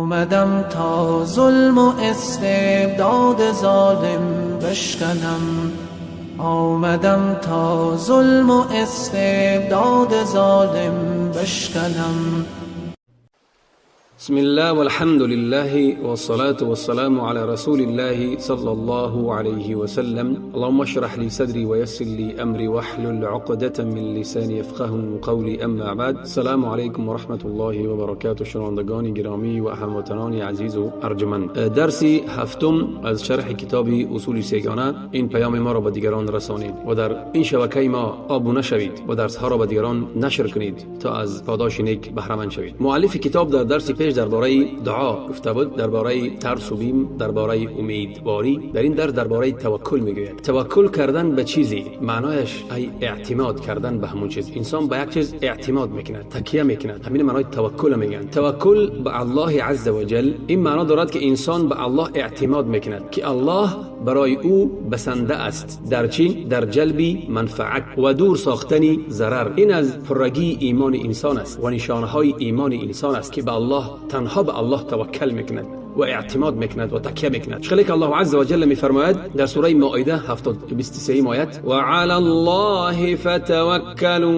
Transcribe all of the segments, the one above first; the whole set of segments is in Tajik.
آمدم تا ظلم و استبداد ظالم بشکنم، آمدم تا ظلم و استبداد ظالم بشکنم. بسم الله والحمد لله والصلاة والسلام على رسول الله صلى الله عليه وسلم. اللهم اشرح لي صدري ويسر لي أمري واحلل عقدة من لساني يفقه قولي. اما بعد، السلام علیکم و رحمة الله و برکاته. شنوندگان گرامی و هموطنان عزیز و ارجمند، درس هفتم از شرح کتاب اصول سه‌گانه این پیام ما را به دیگران رسانید و در این شبکه ما آبونه شوید و درس ها را به دیگران نشر کنید تا از پاداش نیک بهره مند شوید. مؤلف کتاب در درس پیش درباره دعا گفته بود، درباره ترس و بیم، درباره امیدواری. در این درس درباره توکل میگوید. توکل کردن به چیزی معنایش ای اعتماد کردن به همون چیز. انسان به یک چیز اعتماد میکند، تکیه میکند، همین معنای توکل میگن. توکل به الله عز وجل این معنا دارد که انسان به الله اعتماد میکند که الله برای او بسنده است در چی؟ در جلب منفعت و دور ساختن ضرر. این از پرگی ایمان انسان است و نشانهای ایمان انسان است که به الله، تنها به الله توکل میکند و اعتماد میکند و تکیه میکند. خیلی که الله عز وجل میفرماید در سوره مائده 23 آیت: و علی الله فتوکلوا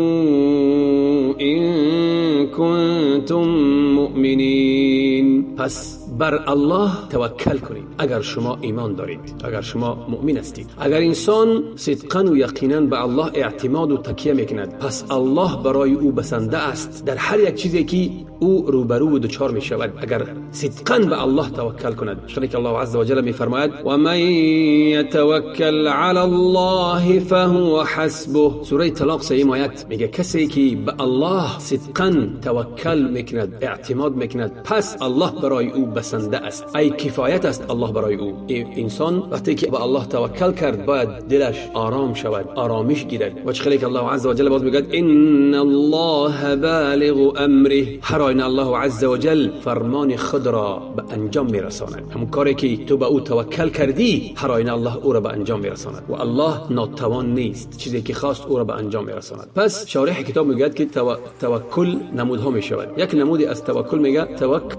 ان کنتم مؤمنین. پس بر الله توکل کنید اگر شما ایمان دارید، اگر شما مؤمن هستید. اگر انسان صدقا و یقینا به الله اعتماد و تکیه میکند، پس الله برای او بسنده است در هر یک چیزی که او روبرو و دچار میشود. اگر صدقا به الله توکل کند. چون که الله عز وجل میفرماید: و من یتوکل علی الله فهو حسبه. سوره طلاق 3 آیت میگه کسی که به الله صدقا توکل میکند، اعتماد میکند، پس الله برای او بسنده است، ای کفایت است الله برای او. انسان وقتی که به الله توکل کرد باید دلش آرام شود، آرامش گیرد. و چخلی که الله عز وجل باز میگه: ان الله بالغ امره. هر آینه الله عز وجل فرمان خود را به انجام میرساند. همون کاری که تو به او توکل کردی، هر آینه الله او را به انجام میرساند و الله ناتوان نیست، چیزی که خواست او را به انجام میرساند. پس شارح کتاب میگه که توکل نمودها میشود. یک نمودی از توکل میگه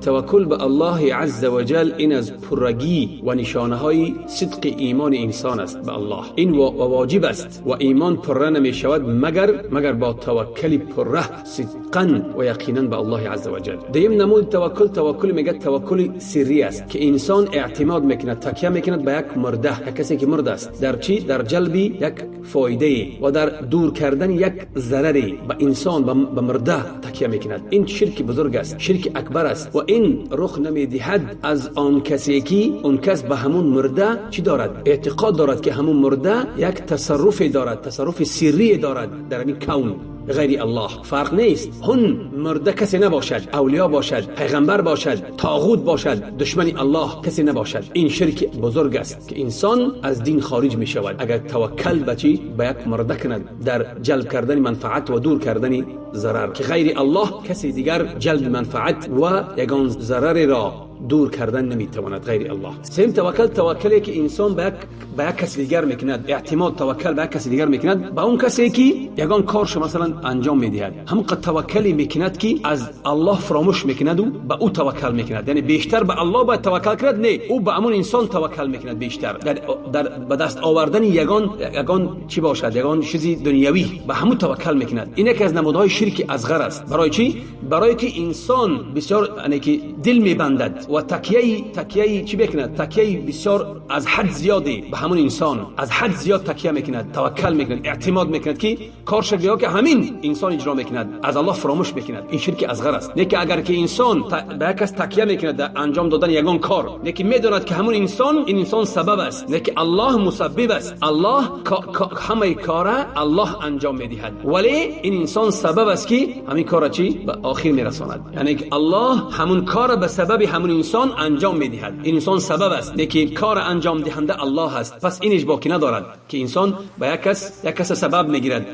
توکل به الله عز وجل این از پرگی و نشانه های صدق ایمان انسان است به الله. این واجب است و ایمان پره نمی شود مگر با توکل پره صدقا و یقینا به الله عز وجل. دیم نمود توکل، توکل میگه توکل سری است که انسان اعتماد میکند، تکیه میکند به یک مرده، یک کسی که مرده است. در چی؟ در جلب یک فایده و در دور کردن یک ضرری به انسان، به مرده تکیه میکند. این شرک بزرگ است، شرک اکبر است و این رخ نمیدهد از آن کسی که اون کس به همون مرده چی دارد؟ اعتقاد دارد که همون مرده یک تصرف دارد، تصرف سری دارد در این کون غیر الله. فرق نیست، هن مرده کسی نباشد، اولیا باشد، پیغمبر باشد، طاغوت باشد، دشمن الله کسی نباشد. این شرک بزرگ است که انسان از دین خارج می شود اگر توکل به چی؟ به یک مرده کند در جلب کردن منفعت و دور کردن ضرر، که غیر الله کسی دیگر جلب منفعت و یگان ضرر را دور کردن نمیتواند غیر الله. سیم توکل، توکلی که انسان به یک کس دیگر میکند، اعتماد توکل به یک کس دیگر میکند، به اون کسی که یگان کارش مثلا انجام میدهد، هم قد توکلی میکند که از الله فراموش میکند و به او توکل میکند. یعنی بیشتر به الله باید توکل کرد، نه او به همون انسان توکل میکند بیشتر در به دست آوردن یگان چی باشد، یگان چیزی دنیوی به همون توکل میکند. این یکی از نمودهای شرک اصغر است. برای چی؟ برای که انسان بسیار یعنی که دل میبندد و تکیه چی بکند؟ تکیه بسیار از حد زیادی به همون انسان، از حد زیاد تکیه میکند، توکل میکند، اعتماد میکند که کارش بیا که همین انسان اجرا میکند، از الله فراموش میکند. این شرک اصغر است. نه که اگر که انسان به یک کس تکیه میکند در انجام دادن یگان کار، نه که میداند که همون انسان، این انسان سبب است، نه که الله مسبب است. الله همه کار الله انجام میدهد، ولی این انسان سبب است که همین کار چی به آخر میرساند. یعنی الله همون کار به سبب همون انسان انجام میدهد، این انسان سبب است، نه که کار انجام دهنده الله است. پس اینش باکی ندارد که انسان به یک کس سبب میگیرد.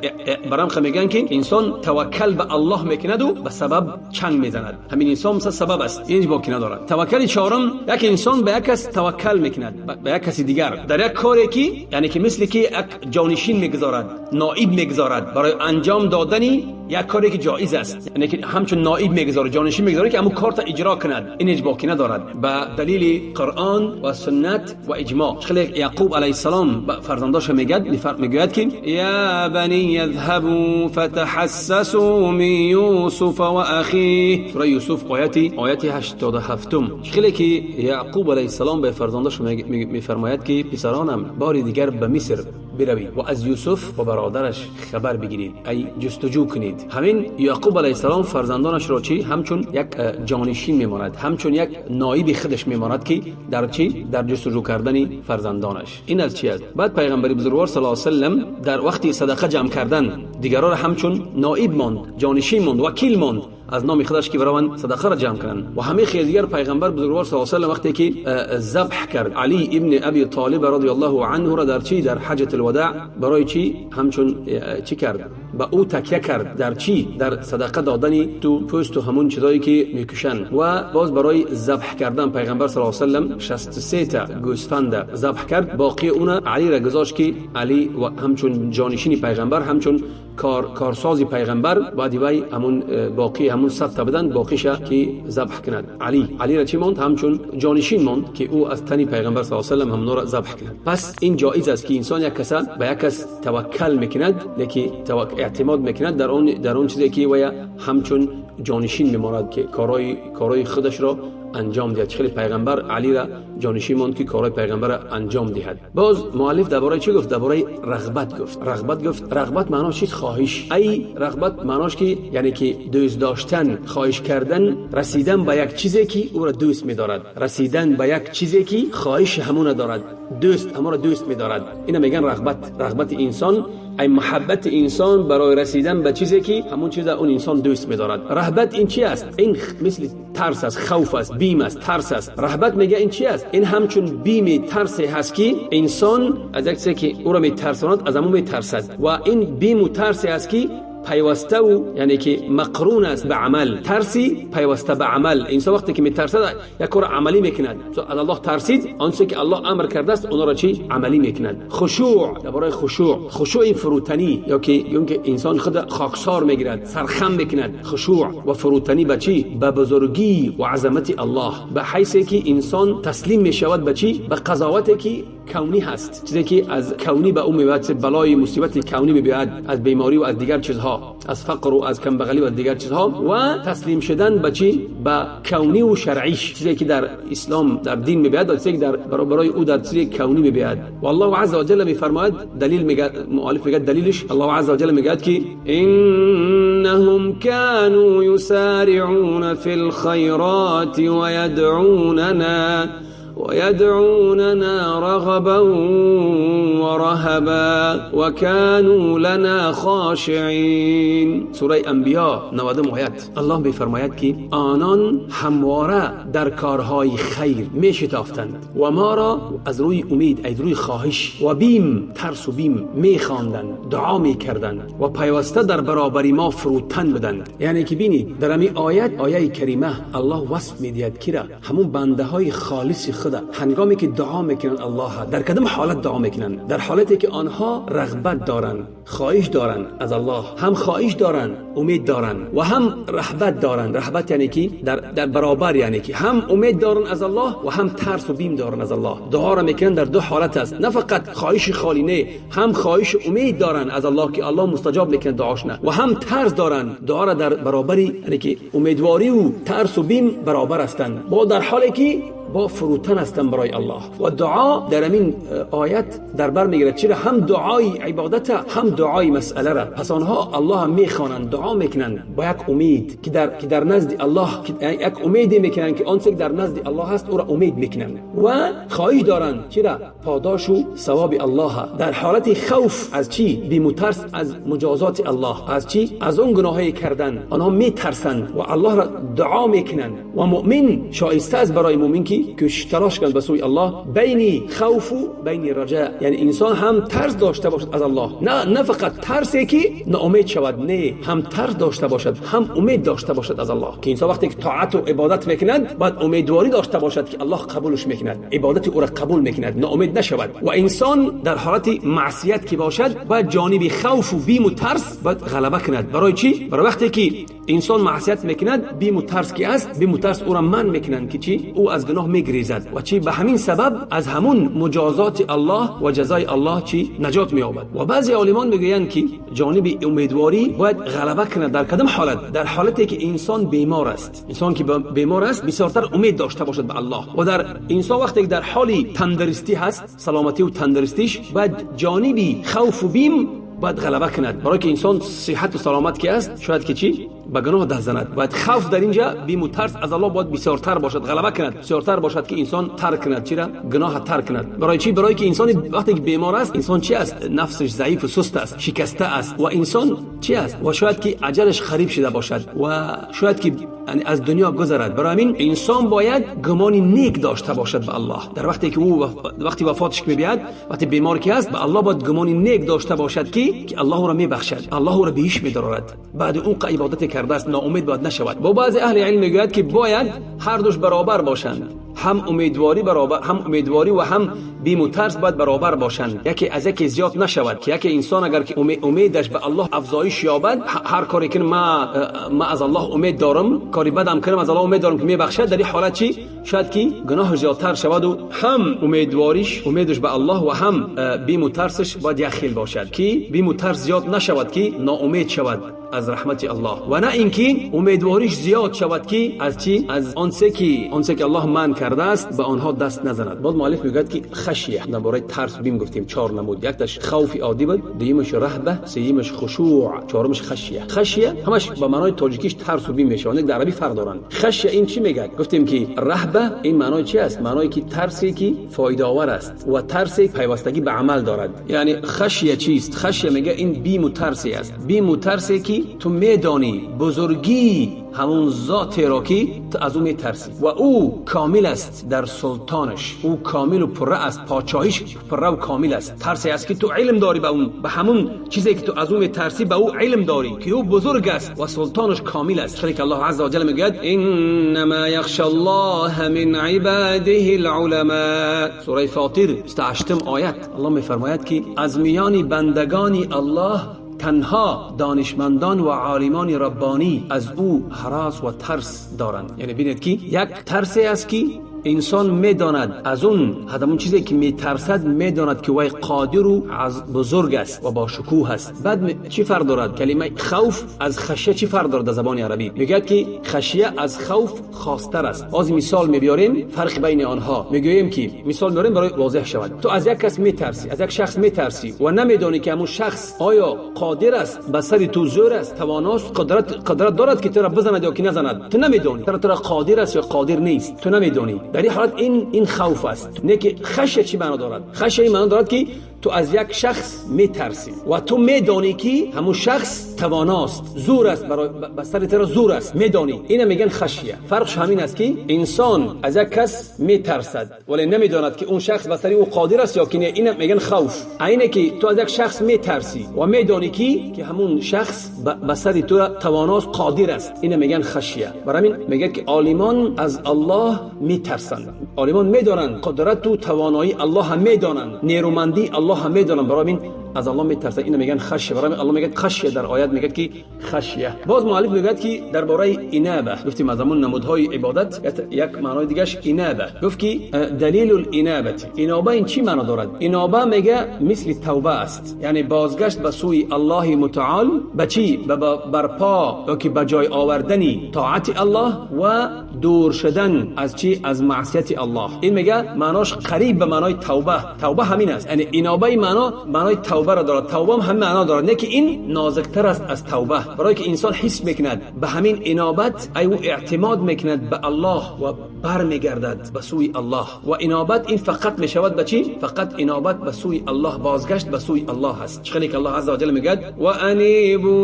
برام میگن که انسان توکل به الله میکند و به سبب چنگ میزند، همین انسان مثل سبب است، اینش باکی ندارد. توکل چهارم، یک انسان به یک کس توکل میکند، به یک کس دیگر در یک کاری که یعنی که مثل که یک جانشین میگذارد، نائب میگذارد برای انجام دادن یک کاری که جایز است، یعنی که همچون نائب میگذاره، جانشین میگذاره که همون کارت اجرا کند، این هیچ باکی ندارد به دلیل قرآن و سنت و اجماع. خیلی یعقوب علیه السلام به فرزنداش میگوید که یا بنی اذهبوا فتحسسوا من یوسف و اخیه، سوره یوسف آیت 87. خیلی که یعقوب علیه السلام به فرزنداش میفرماید که پسرانم بار دیگر به مصر بروید و از یوسف و برادرش خبر بگیرید، ای جستجو کنید. همین یعقوب علیه السلام فرزندانش را چی همچون یک جانشین میماند، همچون یک نایب خودش میماند که در چی در جستجو کردن فرزندانش. این از چی است؟ بعد پیغمبر بزرگوار صلی الله علیه و سلم در وقتی صدقه جمع کردن دیگران را همچون نایب ماند، جانشین ماند، وکیل ماند از نام خودش که بروند صدقه را جمع کنند. و همه خیلی دیگر پیغمبر بزرگوار صلی الله علیه و سلم وقتی که ذبح کرد علی ابن ابی طالب رضی الله عنه را در چی در حجة الوداع برای چی همچون چی کرد، به او تکیه کرد در چی در صدقه دادن تو پوست و همون چیزایی که میکشن. و باز برای ذبح کردن پیغمبر صلی الله علیه و سلم 63 تا گوسفند ذبح کرد، باقی اون علی را گذاشت که علی و همچون جانشین پیغمبر، همچون کارساز پیغمبر، بعد وی همون باقی همون 100 تا بدن باقیش که ذبح کند. علی را چی ماند؟ همچون جانشین ماند که او از تن پیغمبر صلی الله علیه و سلم همون را ذبح کند. پس این جایز است که انسان یک کس به یک کس توکل میکند، لکه اعتماد میکند در اون چیزی که وی همچون جانشین میماند که کارای خودش را انجام دهد. خیلی پیغمبر علی را جانشین ماند که کارهای پیغمبر را انجام دهد. باز مؤلف درباره چی گفت؟ درباره رغبت گفت. رغبت گفت، رغبت معناش چیست؟ خواهش. ای رغبت معناش که یعنی که دوست داشتن، خواهش کردن، رسیدن به یک چیزی که او را دوست می‌دارد، رسیدن به یک چیزی که خواهش همون دارد، دوست همون را دوست می‌دارد. اینا میگن رغبت. رغبت انسان، ای محبت انسان برای رسیدن به چیزی که همون چیز اون انسان دوست می‌دارد. رهبت این چی است؟ این مثل ترس است، خوف است، بیم است، ترس است. رهبت میگه این چی است؟ این همچون بیم ترس هست که انسان از یک چیزی که او را میترساند از همون میترسد، و این بیم و ترس است که پیوسته و یعنی که مقرون است به عمل. ترسی پیوسته به عمل. انسان وقتی که میترسد یک کار عملی میکند. از الله ترسید، آنچه که الله امر کرده است اون را چی عملی میکند. خشوع، درباره خشوع، خشوع فروتنی، یا که انسان خود خاکسار میگیرد، سرخم میکند. خشوع و فروتنی به چی؟ به بزرگی و عظمت الله، به حیث که انسان تسلیم میشود به چی؟ به قضاوتی که کونی هست، چیزی که از کونی به او میاد، بلای مصیبت کونی میاد، از بیماری و از دیگر چیزها، از فقر و از کمبغلی و از دیگر چیزها، و تسلیم شدن به چی؟ به کونی و شرعیش، چیزی که در اسلام در دین میاد و چیزی که در برای او در چیزی کونی میاد. و الله عز وجل میفرماید، دلیل میگه مؤلف، میگه دلیلش الله عز وجل میگه که انهم كانوا يسارعون في الخيرات ويدعوننا رغبا ورهبا وكانوا لنا خاشعين. سوره انبیاء 90 آیت. الله می‌فرماید که آنان همواره در کارهای خیر می‌شتافتند و ما را از روی امید، از روی خواهش و بیم، ترس و بیم می‌خواندند، دعا می‌کردند و پیوسته در برابر ما فروتن بودند. یعنی که بینید در همین آیت، آیه کریمه، الله وصف می‌دهد که را همون بنده های خالص خدا هنگامی که دعا میکنن الله، در کدام حالت دعا میکنن؟ در حالتی که آنها رغبت دارن، خواهش دارن از الله، هم خواهش دارن، امید دارن و هم رهبت دارن. رهبت یعنی که در برابر، یعنی که هم امید دارن از الله و هم ترس و بیم دارن از الله. دعا را میکنن در دو حالت است، نه فقط خواهش خالی، نه، هم خواهش امید دارن از الله که الله مستجاب میکنه دعاش، نه، و هم ترس دارن. دعا را در برابر، یعنی که امیدواری و ترس و بیم برابر هستند، با در حالی که با فروتن هستن برای الله. و دعا در این آیت در بر میگیرد چرا هم دعای عبادت، هم دعای مسئله را. پس آنها الله میخوانند، دعا میکنند با یک امید که در نزد الله، یک امیدی میکنند که آنچه در نزد الله هست او را امید میکنند و خواهش دارند چرا پاداش و ثواب الله. در حالت خوف از چی؟ بیم و ترس از مجازات الله، از چی؟ از اون گناهی کردن آنها میترسند و الله را دعا میکنند. و مؤمن شایسته است برای مؤمن که تلاش کند به سوی الله، بین خوف و بین رجاء. یعنی انسان هم ترس داشته باشد از الله، نه فقط ترسی که ناامید شود، نه، هم ترس داشته باشد، هم امید داشته باشد از الله. که انسان وقتی که طاعت و عبادت میکند باید امیدواری داشته باشد که الله قبولش میکند، عبادت او را قبول میکند، ناامید نشود. و انسان در حالت معصیت که باشد باید جانب خوف و بیم و ترس باید غلبه کند. برای چی؟ برای وقتی که Инсон маъсият мекунад, биму тарс ки аст, биму тарс ӯро манъ мекунанд ки чӣ? Ӯ аз гуноҳ мегрезад ва чӣ? Ба ҳамин сабаб аз ҳамун муҷозоти Аллоҳ ва ҷазои Аллоҳ чӣ? Наҷот меёбад. Ва баъзе олимон мегӯянд ки ҷониби умедворӣ бояд ғалаба кунад. Дар кадом ҳолат? Дар ҳолате ки инсон бемор аст. Инсон ки бемор аст, бисёртар умед дошта бошад ба Аллоҳ. Ва дар инсон вақте ки дар ҳоли тандурустӣ ҳаст, саломатӣ ва тандурустиш, бояд ҷониби хавфу бим бояд ғалаба кунад. Барои ки инсон сиҳату саломат ки аст, шояд ки чӣ? Ба гуноҳ даст занад. Бояд хавф дар инҷа, биму тарс аз Аллоҳ бояд бисёртар бошад, ғалаба кунад, бисёртар бошад ки инсон тарк кунад. Чира? Гуноҳ тарк кунад. Барои чӣ? Барои ки инсон вақте ки бемор аст, инсон чӣ аст? Нафсаш заиф ва суст аст, шикаста аст ва инсон чӣ аст? Ва шояд ки аҷалаш қариб шуда бошад ва шояд ки аз дунё гузарад. Барои ҳамин инсон бояд гумони нек дошта бошад ба Аллоҳ. Дар вақте ки ӯ вақти вафоташ мебияд, вақте бемор ки аст, ба Аллоҳ бояд гумони нек дошта бошад ки Аллоҳ ӯро мебахшад, Аллоҳ ӯро биҳишт медарорад. Баъд он ибодате кардааст, ноумед бояд нашавад. Бо баъзе аҳли илм мегӯяд ки бояд ҳар душ баробар бошанд, ҳам умедворӣ баробар, ҳам умедворӣ ва ҳам биму тарс бояд баробар бошанд, яке аз яке зиёд нашавад. Ки яке инсон агар ки умедаш ба Аллоҳ афзоиш ёбад, ҳар коре ки ма аз Аллоҳ умед дорам, кори бадам кунам, аз Аллоҳ умед дорам ки мебахшад, дар ин ҳолат чӣ? Шояд ки гуноҳ зиёдтар шавад ва ҳам умедвориш, умедаш ба Аллоҳ ва ҳам биму тарсаш бояд як хел бошад, ки биму тарс зиёд нашавад ки ноумед шавад аз раҳмати Аллоҳ, ва на инки умедвориш зиёд шавад ки аз чӣ? Аз он ки Аллоҳ манъ кардааст ба онҳо даст назанад. Боз муаллиф мегӯяд ки хашия, дар бораи тарс бим гуфтем чор намуд. Якташ хавфи оддӣ буд, дуюмаш раҳба, сеюмаш хушӯъ, чорумаш хашия. Хашия ҳамаш ба маънои тоҷикиш тарсу бим мешавад, дар арабӣ фарқ доранд. Хашия ин чӣ мегӯяд? Гуфтем ки раҳба ин маънои чӣ аст? Маъное ки тарсе ки фоидаовар аст ва тарсе пайвастагӣ ба амал дорад. Яъне хашия чист? Хашия мегӯяд ин биму тарсе аст, биму тарсе ки ту медонӣ бузургии ҳамон зотеро ки ту аз ӯ метарсӣ ва ӯ комил аст дар султонаш, ӯ комилу пурра аст, подшоҳиш пурра ва комил аст. Тарсе аст ки ту илм дорӣ ба он, ба ҳамон чизе ки ту аз ӯ метарсӣ, ба ӯ илм дорӣ ки ӯ бузург аст ва султонаш комил аст. Хеле ки Аллоҳ азза ва ҷалла мегӯяд: иннама яхша Аллоҳа мин ибадиҳи л-уламо. Сураи Фотир 28 оят. Аллоҳ мефармояд ки аз миёни бандагони Аллоҳ танҳо донишмандон ва олимони раббонӣ аз ӯ ҳарос ва тарс доранд. Яъне бинед ки як тарсе аст ки инсон медонад аз он ҳамон чизе ки метарсад, медонад ки вай қодиру аз бузург аст ва бо шукӯҳ аст. Баъд чӣ фарқ дорад калимаи хавф аз хашия? Чӣ фарқ дорад дар забони арабӣ? Мегӯяд ки хашия аз хавф хостар аст. Боз мисол мебиёрем фарқ байни онҳо. Мегӯем ки мисол меорем барои возеҳ шавад. Ту аз як кас метарсӣ, аз як шахс метарсӣ ва намедонӣ ки ҳамон шахс оё қодир аст, ба сари ту зӯр аст, тавоност, қудрат дорад ки туро бизанад ё ки назанад. Ту намедонӣ туро қодир аст ё қодир нест, ту намедонӣ. Дар ин ҳолат ин хавф аст. Не ки хашия чӣ маъно дорад? Хашия ин маъно дорад ки ту аз як шахс метарсӣ ва ту медонӣ ки ҳамон шахс тавоност, зӯр аст, ба сари туро зӯр аст, медонӣ. Ина мегӯянд хашия. Фарқш ҳамин аст ки инсон аз як кас метарсад вале намедонад ки он шахс ба сари ӯ қодир аст ё ки не. Ина мегӯянд хавф. Айне ки ту аз як шахс метарсӣ ва медонӣ ки ҳамон шахс ба сари ту тавоност, қодир аст. Ина мегӯянд хашия. Барои ҳамин мегӯяд ки олимон аз Аллоҳ метарсанд. Олимон медонанд қудрату тавоноии Аллоҳ медонанд, нерӯмандии Аллоҳ медонанд, барои ҳамин аз Аллоҳ метарсанд. Ина мегӯянд хашия. Барои ҳамин Аллоҳ мегӯяд хашия дар оят мегӯяд ки хашия. Боз муаллиф мегӯяд ки дар бораи инаба гуфтем, аз ҳамон намудҳои ибодат як маънои дигараш инаба. Гуфт ки далилул инабати. Иноба ин чӣ маъно дорад? Иноба мегӯяд мисли тавба аст, яъне бозгашт ба сӯи Аллоҳи мутаол ба чӣ? Ба барпо ё ки ба ҷой овардани тоати Аллоҳ ва дур шудан аз чӣ? Аз маъсияти Аллоҳ. Ин мегӯяд маънош қариб ба маънои тавба. Тавба ҳамин аст, яъне инобаи маънои тавбаро дорад. Тавба ҳам ҳамин маъно дорад, не ки ин нозиктар аст аз тавба. Барои ки инсон ҳис мекунад ба ҳамин инобат, ай ӯ эътимод мекунад ба Аллоҳ ва бармегардад ба сӯи Аллоҳ. Ва инобат ин фақат мешавад ба чӣ? Фақат инобат ба сӯи Аллоҳ, бозгашт ба сӯи Аллоҳ аст. Чӣ хеле ки Аллоҳ азза ва ҷалла мегӯяд: ва анибу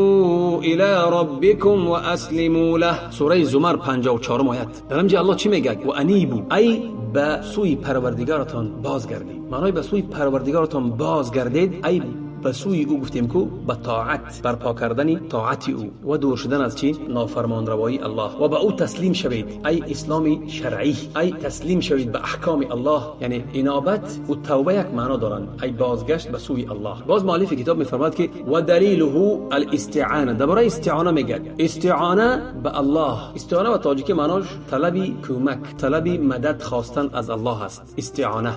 ила роббикум ва аслиму лаҳ. Сураи Зумар 54 оят. Дар инҷо Аллоҳ чӣ мегӯяд? Ва анибу, ай ба сӯи Парвардигоратон бозгардед. Маънои ба сӯи Парвардигоратон бозгардед, ай به سوی او گفتیم کو به طاعت، برپا کردن طاعت او و دور شدن از چی؟ نافرمان روایی الله، و به او تسلیم شوید، ای اسلام شرعی، ای تسلیم شوید به احکام الله. یعنی انابت و توبه یک معنا دارند، ای بازگشت به سوی الله. باز مؤلف کتاب میفرماد که و دلیله الاستعانه، درباره استعانه میگه. استعانه به الله، استعانه به تاجیکی معناش طلبی کمک، طلبی مدد خواستن از الله است.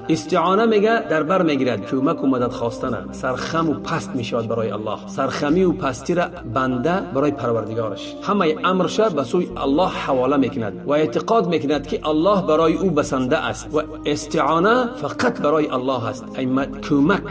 استعانه میگه در بر میگیرد کمک و مدد خواستن، سرخم و پست میشود برای الله، سرخمی و پستی را بنده برای پروردگارش، همه امرش به سوی الله حواله میکند و اعتقاد میکند که الله برای او بسنده است و استعانه فقط برای الله است. ای کمک،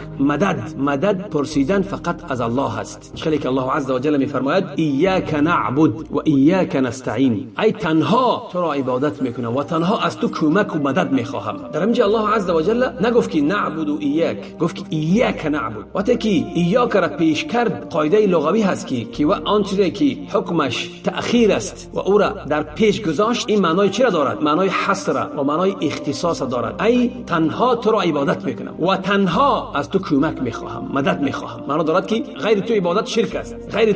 مدد پرسیدن فقط از الله است. خیلی که الله عز وجل میفرماید ایاک نعبد و ایاک نستعین، ای تنها تو را عبادت میکنم و تنها از تو کمک و مدد میخواهم. در اینجا الله عز وجل نگفت که نعبد و ایاک، گفت که ایاک نعبد. وقتی که ایاک را پیش کرد، قاعده لغوی هست که و آن چیزی که حکمش تأخیر است و او را در پیش گذاشت، این معنای چی را دارد؟ معنای حصر و معنای اختصاص دارد. ای تنها تو را عبادت میکنم و تنها از تو کمک میخواهم، مدد میخواهم. معنا دارد که غیر تو عبادت شرک است، غیر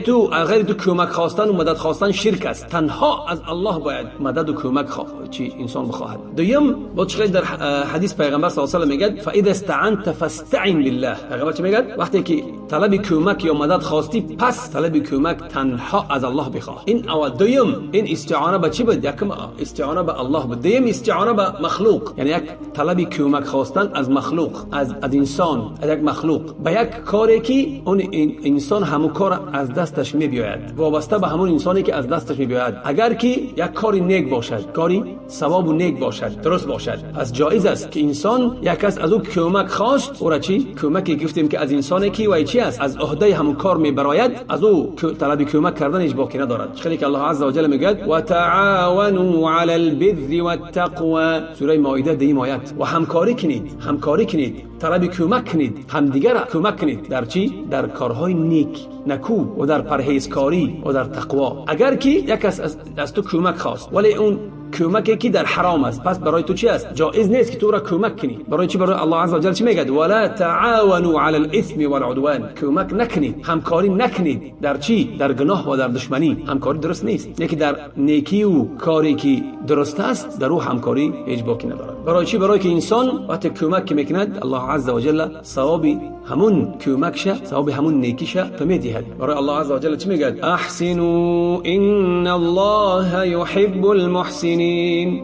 تو کمک خواستن و مدد خواستن شرک است. تنها از الله باید مدد و کمک چی انسان بخواهد. دویم با چه در حدیث پیغمبر صلی الله علیه و سلم میگه فاذا استعنت فاستعن بالله. پیغمبر چی میگه؟ وقتی که طلب کمک یا مدد خواستی، پس طلب کمک تنها از الله بخواه. این اول. دویم این استعانه به چی بود؟ یکم استعانه به الله بود. دویم استعانه به مخلوق، یعنی یک طلب کمک خواستن از مخلوق، از انسان، از یک مخلوق به یک کاری که اون انسان همون کار از دستش میبیاید، وابسته به همون انسانی که از دستش میبیاید. اگر که یک کاری نیک باشد، کاری ثواب و نیک باشد، درست باشد، پس جایز است که انسان یک از او کمک خواست، او را چی؟ کمکی گفتیم که از انسانی که وای چی است، از عهده همون کار میبراید، از او طلب کمک کردن هیچ باکی ندارد. خیلی که الله عز وجل میگه و تعاونوا علی البر والتقوا، سوره مائده دیم آیت. و همکاری کنید، طلب کمک کنید، همدیگر را کمک کنید در چی؟ در کارهای نیک نکو و در پرهیزکاری و در تقوا. اگر که یک از تو کمک خواست ولی اون کمکی که در حرام است، پس برای تو چی است؟ جایز نیست که تو را کمک کنی. برای چی؟ برای الله عز وجل چی میگه؟ ولا تعاونوا علی الاثم والعدوان. کمک نکنید، همکاری نکنید در چی؟ در گناه و در دشمنی. همکاری درست نیست. یکی در نیکی و کاری که درست است، در او همکاری هیچ باکی ندارد. برای چی؟ برای که انسان وقتی کمک میکند، الله عز وجل ثواب همون کمکشه، ثواب همون نیکیشه تو میدهد. برای الله عز وجل چی میگه؟ احسنوا ان الله يحب المحسنین.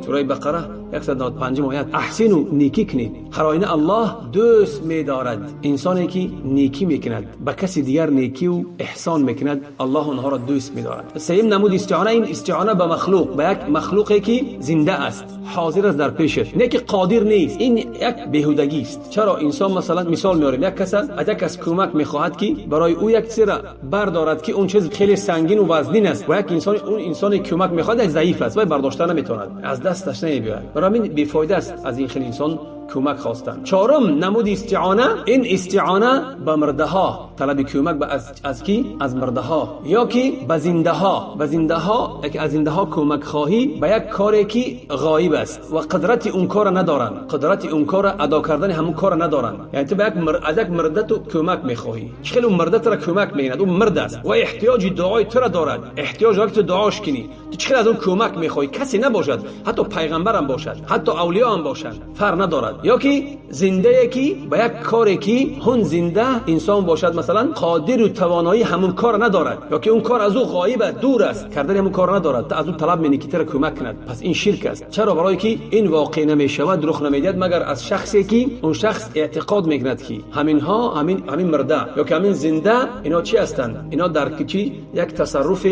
سوره بقره 195 آیت. احسنوا، نیکی کنید، هر آینه الله دوست می‌دارد انسانی که نیکی میکند، به کسی دیگر نیکی و احسان میکند، الله آنها را دوست می‌دارد. سیم نمود استعانه، این استعانه به مخلوق، به یک مخلوقی که زنده است، حاضر است در پیشش، نه که قادر نیست. این یک بیهودگی است. چرا انسان مثلا مثال میاریم، یک کس از یک کس کمک میخواهد که برای او یک چیز را بردارد که اون چیز خیلی سنگین و وزنین است، و یک انسان اون انسانی کمک میخواهد ضعیف است و برداشتن نمیتواند، از دستش نمیآید. برای همین بیفایده است از این خیلی انسان کمک خواستن. چهارم نمود استعانه، این استعانه به مرده ها، طلب کمک به از کی؟ از مرده ها یا کی به زنده ها. به زنده ها، یک از زنده ها کمک خواهی به یک کاری که غایب است و قدرت اون کار ندارن، قدرت اون کار ادا کردن همون کار ندارن. یعنی تو به یک از یک مرده تو کمک میخواهی، خیلی اون مرده تو را کمک میکند، اون مرد است و احتیاج دعای تو را دارد، احتیاج دارد که تو دعاش کنی. تو چه از اون کمک میخواهی؟ کسی نباشد، حتی پیغمبرم باشد، حتی اولیا هم باشند، فرق ندارد. یا که زنده یکی به یک کاری که هون زنده انسان باشد، مثلا قادر و توانایی همون کار ندارد، یا که اون کار از او غایب دور است، کردن همون کار ندارد، تا از او طلب منی که تر کمک کند، پس این شرک است. چرا؟ برای که این واقع نمیشود، رخ نمیدهد مگر از شخصی که اون شخص اعتقاد میکند که همینها، همین مرده یا که همین زنده، اینا چی هستند؟ اینا در چی یک تصرف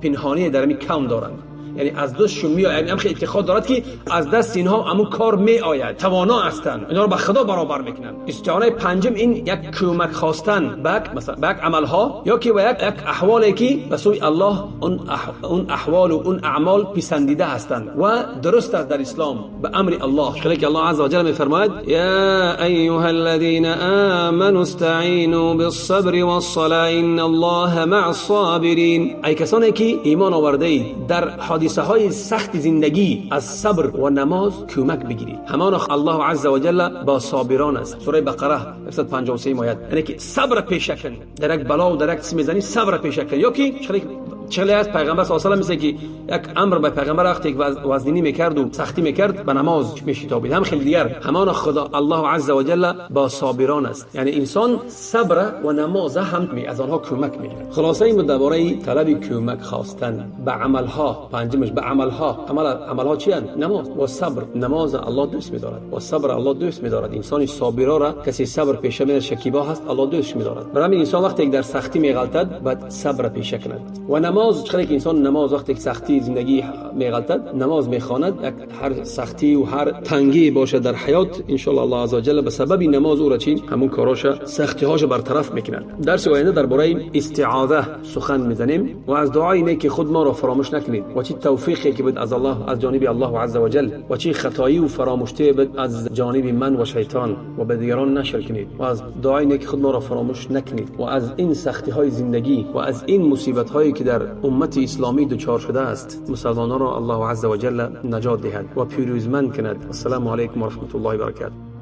پنهانی در این کون دارند. یعنی از دستشون می آید، یعنی هم اعتقاد دارد که از دست اینها همون کار می آید، توانا هستند، اینا رو به خدا برابر میکنن. استعانه پنجم این یک کمک خواستن به مثلا به عملها یا که به یک احوالی که به سوی الله اون احوال و اون اعمال پسندیده هستند و درست است در اسلام به امر الله. خیلی که الله عز وجل میفرماید یا ایها الذین آمنوا استعینوا بالصبر والصلاه ان الله مع الصابرین. ای کسانی که ایمان آورده اید، در حادثه های سخت زندگی از صبر و نماز کمک بگیرید. همان الله عز و جل با صابران است. سوره بقره 153 آیت. یعنی که صبر پیشه کن، در یک بلا و در یک چیز میزنی صبر پیشه کن. یا که چخلی از پیغمبر صلی الله علیه و آله، که یک امر به پیغمبر وقتی وزنی میکرد و سختی میکرد به نماز میشتابید. هم خیلی دیگر همان خدا الله عز و جل با صابران است. یعنی انسان صبر و نماز هم از آنها کمک میگیرد. خلاصه این درباره طلب کمک خواستن به عملها، پنجمش به عملها. عملها چی اند؟ نماز و صبر. نماز الله دوست می‌دارد و صبر الله دوست می‌دارد. انسان صابرا را کسی صبر پیشه می‌کند، شکیبا هست، الله دوست می‌دارد. برای همین انسان وقتی در سختی می‌غلطد باید صبر پیشه کند. و نماز چقدر که انسان نماز وقتی سختی زندگی می‌غلطد نماز می‌خواند، هر سختی و هر تنگی باشه در حیات، ان شاء الله الله عز وجل به سبب نماز او را چی همون کاراش سختی‌هاش برطرف می‌کند. درس آینده درباره استعاذه سخن می‌زنیم و از دعای نیک خود ما را فراموش نکنید و چه توفیقی که بود از الله، از جانب الله عز وجل، و چه خطایی و فراموشی بود از جانب من و شیطان و به دیگران نشر کنید و از دعای نیک خود ما را فراموش نکنید و از این سختی‌های زندگی و از این مصیبت‌هایی که در امت اسلامی دچار شده است مسلمانان را الله عز وجل نجات دهد و پیروزمند کند. السلام علیکم و رحمت الله و برکاته.